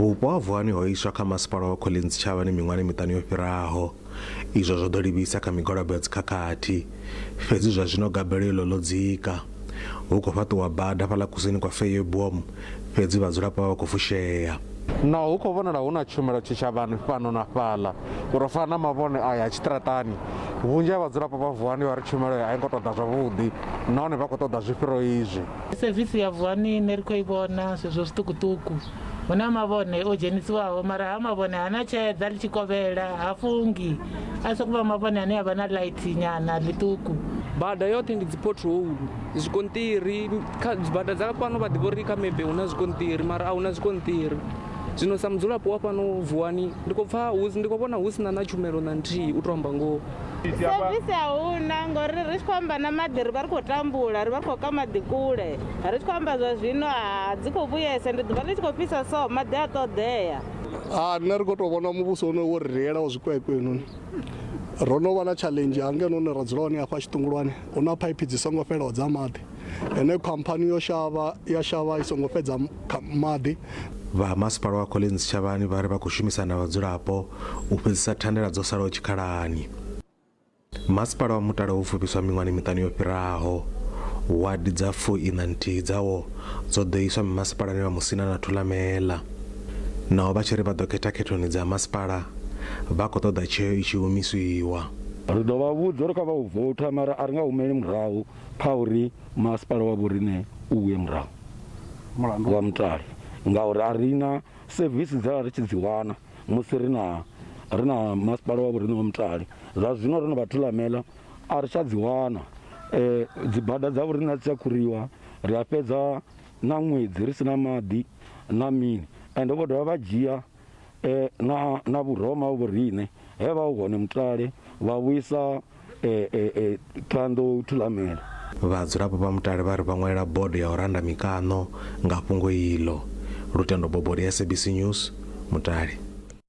Vhupo ha Vuwani ho iswa kha masipala wa Collins Chavhani miṅwahani miṱanu yo fhiraho. Izwo zwo ḓo livhisa kha migwalabo ya dzikhakhathi. Fhedzi zwa zwino gabelo iḽo ḽo dzika. Hu khou fhaṱiwa bada fhaḽa kusini kwa Feyeboom, fhedzi vhadzulapo a vha khou fushea. Naho hu khou vhonala hu na tshumelo tshitshavhani fhano na fhaḽa, u tou fana na mavhone aya a tshiṱiraṱani, vhunzhi ha vhadzulapo vha Vuwani vha ri tshumelo a i ngo tou ḓa zwavhuḓi nahone vha khou ṱoḓa zwi fhiraho izwi. Sevisi ya Vuwani nṋe ri khou i vhona zwezwo zwiṱukuṱuku. Hu na mavhone o dzhenisiwaho mara ha mavhone ha na tshedza ḽi tshi kovhela ha fungi a sokou vha mavhone ane a vha na light nyana ḽiṱuku. Bada yoṱhe ndi dzi pothole, zwikonṱiri kha bada dza fhano vha ḓivha uri kha mepe hu na zwikonṱiri mara a hu na zwikonṱiri. Zwino sa mudzulapo wa fhano Vuwani ndi khou pfha ndi khou vhona hu si na na tshumelo na nthihi u tou amba ngoho. Sevisi a huna ngori ri tshi khou amba na maḓi ri vha ri khou tambula ri vha ri khou ka maḓi kule ri tshi khou amba zwa zwino a dzi khou vhuyesa ndi ḓuvha ḽi tshi khou fhisa so maḓi a ṱoḓea. Ha nṋe ri khou tou vhona muvhuso une wo ri reelaho zwikwekwe heinoni ro no vha na challenge hangeno hune ra dzula hone hafha tshiṱungulwane hu na phaiphi dzi songo fhelaho dza maḓi ene khamphani yo shavha ya shavha i songo fhedza maḓi. Vha masipala wa Collins Chavhani vha ri vha khou shumisana na vhadzulapo u fhedzisa thandela dzo salaho tshikhalani. Masipala wa Mutale wo pfufhiswa miṅwahani miṱanu yo fhiraho. Wadi dza fu iṋa nthihi dzawo dzo ḓo iswa mimasipalani wa Musina na Thulamela. Naho vha tshi ri vha ḓo khetha khethoni dza masipala, vha khou ṱoḓa tsheo i tshi humiswiwa. Ri ḓo vha vhudza uri kha vha u voutha mara a ri nga humeli murahu kha uri masipala wa vhoriṋe u vhuye murahu wa Mutale ngauri a ri na sevisi dze ra ri tshi dzi wana musi ri na ri na masipala wa vhoriṋe wa Mutale. Zwa zwino ro no vha Thulamela a ri tsha dzi wana dzi bada dza vhoriṋe a dzi tsha khuriwa ri a fhedza na ṅwedzi ri si na maḓi na mini ende vho dovha vha dzhia na na vhuroma vho riṋe he vha hu hone Mutale vha vhuisa Thohoyandou Thulamela. Vhadzulapo vha Mutale vha ri vha ṅwalela bodo ya u randa mikaṋo nga fhungo iḽo. Lutendo Bobodi, SABC News, Mutale.